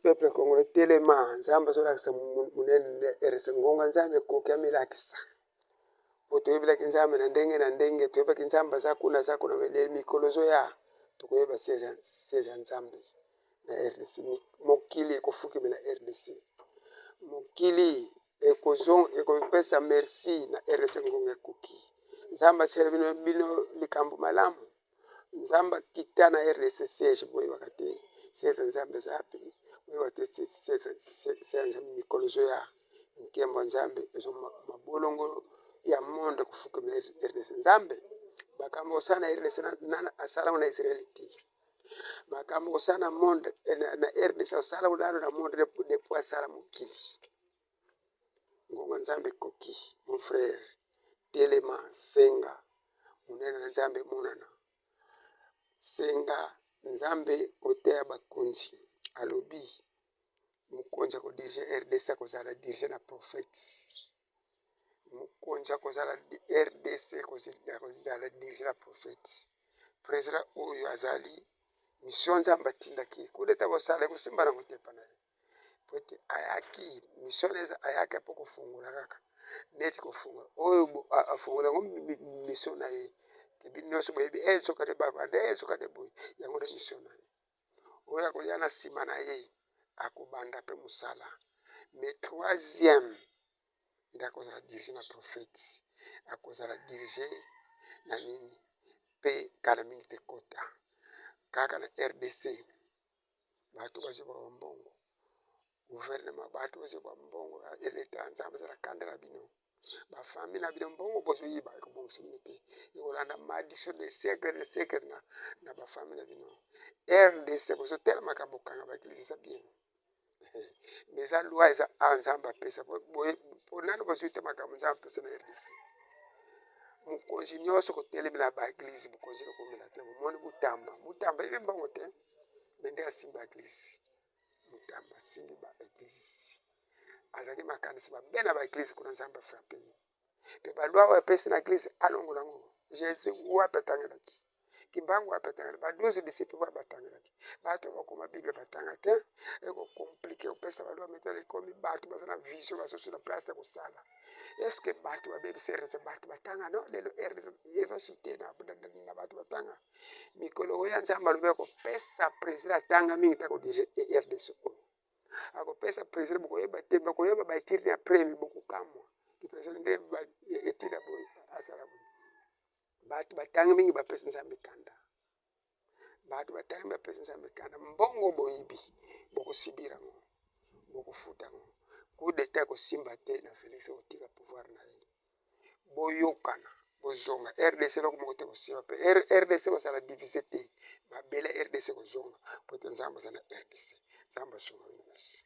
Peuple congolais, telema. Nzambe azolakisa monene RDC. Ngonga Nzambe ekoki amilakisa. Po toyebelaki Nzambe na ndenge na ndenge, toyebaki Nzambe aza kuna, aza kuna, mais mikolo ezoya tokoyeba siège ya Nzambe na RDC. Mokili ekofukemela RDC, mokili ekopesa merci na RDC. Ngonga ekoki. Nzambe asala bino bino likambo malamu. Nzambe akita na RDC siège, boyebaka te siège ya Nzambe eza wapi, boyebaka te siège ya Nzambe. Mikolo ezoya, nkembo ya Nzambe mabolongo ya monde ekofukemela RDC. Nzambe makambo kosala na RDC asala ngo na Israel te. Makambo kosala na monde na RDC asala ngo nano na monde depuis asala mokili. Ngonga Nzambe ekoki. Mon frère, telema, senga monene na Nzambe emonana. Senga Nzambe koteya bakonzi. Alobi mokonzi akodirige RDC akozala dirige na prophète. Mokonzi akozala RDC akozala dirige na prophète. Président oyo azali mission Nzambe atindaki coup d'État kosala ekosimba nango te epa na ye, po ete ayaki mission eza ayaki mpo kofungola kaka neti kofungola oyo afungola yango mission na ye ke bino nyonso boyebi e soka nde barwanda e soka nde boye, yango nde mission na ye. Oyo akoya na nsima na ye akobanda mpe mosala, mais troisième nde akozala dirige na prophète, akozala dirige na nini mpe kala mingi te kota kaka na RDC. Bato bazwa bambongo, gouvernement, bato bazwa bambongo ya leta. Nzambe azala kanda na bino, bafamille na bino. Mbongo bozoyiba ekobongisa bino te, ekolanda malédiction de siècle de siècle na bafamille na bino. RDC bozotelemaka bokanga baéglise, eza bien, mais eza loi, eza awa Nzambe apesa po nano bozwi te makambo Nzambe apesa na RDC. Mokonzi nyonso kotelemela baéglise, bokonzi ekomela te. Bomoni Mutamba, Mutamba yebi mbongo te, mais nde asimbi baéglise. Mutamba asimbi baéglise, azalaki makanisi mabe na baéglise kuna. Nzambe afrappe ye mpe baloi oyo apesi na église alongola yango. Jésus wapi atangelaki? Kimbangu wapi atangela? Ba 12 disciple wapi batangelaki? Bato bakoma Bible batanga te. Ekocompliquer kopesa baloi. Maintenant ekomi bato baza na vision, bazosu na place ya kosala. Est-ce bato babebisa RDC? Bato batanga no lelo RDC eza chute na bato batanga. Mikolo oyo Nzambe alobi akopesa président atanga mingi ta kodirige RDC oyo akopesa président. Bokoyeba te, bokoyeba baétude ya premier, bokokamwa. Président nde étude boye asala boye. Bato batanga mingi bapesi Nzambe kanda. Bato batanga mingi bapesi Nzambe kanda. Mbongo boyibi, bokosibira yango, bokofuta yango. Coup d'État ekosimba te na Félix kotika pouvoir na ye. Boyokana, bozonga RDC. Eloko moko te kosimba mpe RDC kozala divise te. Mabele RDC kozonga po ete Nzambe aza na RDC. Nzambe asunga bino. Merci.